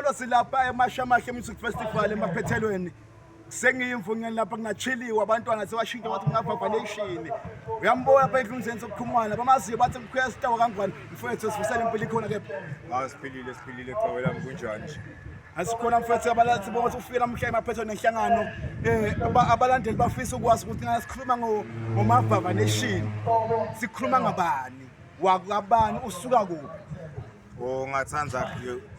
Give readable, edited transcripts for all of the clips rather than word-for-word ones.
Solo silapha eMashamahle Music Festival emaphethelweni. Sengiyimvungeni lapha kungachiliwe abantwana sewashintsha bathi kungavava nation. Uyambona lapha endlunzeni sokuxhumana bamaziyo bathi mkhwea sitawa kangwane mfowethu sivusela impilo ikhona kepha. Ah siphilile siphilile qhawe lami kunjani nje? Asikhona mfowethu abalathi bonke ukuthi ufike namhla emaphethelweni nenhlangano abalandeli bafisa ukwazi ukuthi ngasikhuluma sikhuluma ngoMavava Nation. Sikhuluma ngabani? Wakabani usuka kuphi? Oh ngathanda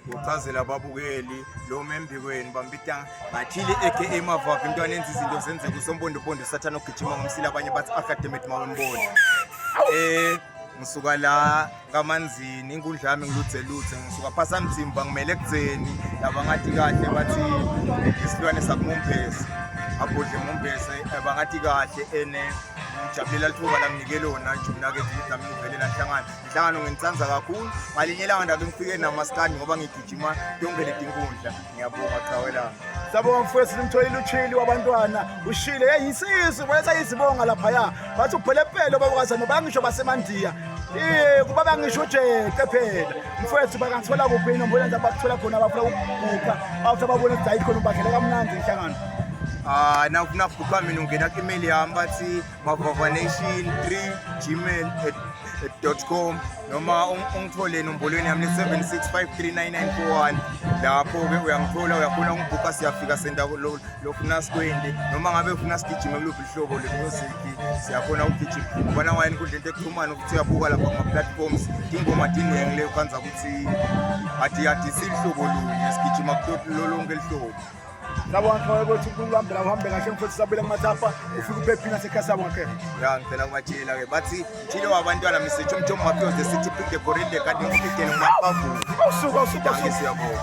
ukuchazela ababukeli lo membikweni bambita ngathile aka Mavava intwana enza izinto zenzeka usompondo sathana ogijima ngomsila abanye bathi academic mawembona. Eh ngisuka la kaManzini inkundla yami ngiluthe luthe ngisuka phasa mthimba ngimele ekutheni laba ngathi kahle bathi isilwane sakuMumbese abhodle Mumbese bangathi kahle ene ngijabulela lithuba langinike lona nje mnakethu ukuthi nami ngivele la nhlangano inhlangano ngingithanda kakhulu ngalinye ilanga ndake ngifike namaskandi ngoba ngigijima yonke leti nkundla ngiyabonga qhawe lami. Sabonga mfowethu nimtholile uchili wabantwana ushile hey insizwa baletha izibonga laphaya bathi ubhelepele babukazana bangisho basemandiya eh kuba bangisho ujeqe phela mfowethu bangathola kuphi inombolo enza bakuthola khona abafuna ukubhuka abafuna babone ukuthi hayi khona ubadlela kamnandi inhlangano. Ah nawufuna kubhuka mina ungena ku-email yami bathi mavavanation3 gmail com noma ungithole enombolweni yami le-76539941 lapho-ke uyangithola uyakhona ungibhuka siyafika senda lofuna sikwende noma ngabe ufuna sigijime kuluphi luhlobo lwe-music siyakhona ukugijima ngoba nangaye inkundla into ekuxhumana ukuthi uyabuka lapha kuma-platforms tingoma tiningi leyo khanza ukuthi adisihlobo lunye sigijima kulo lonke lihlobo. Siyabonga Qhawe kwethu ukulambela uhambe kahle mfowethu sabuyela kumathapha ufike uphephile nasekhaya siyabonga Qhawe. Ya ngicela kubatshela ke bathi Chile wabantwana Mr. Chom Chom Mafios the city pick the gorilla kade ngifike ngumaphavu. Usuka usuka usuka. Siyabonga.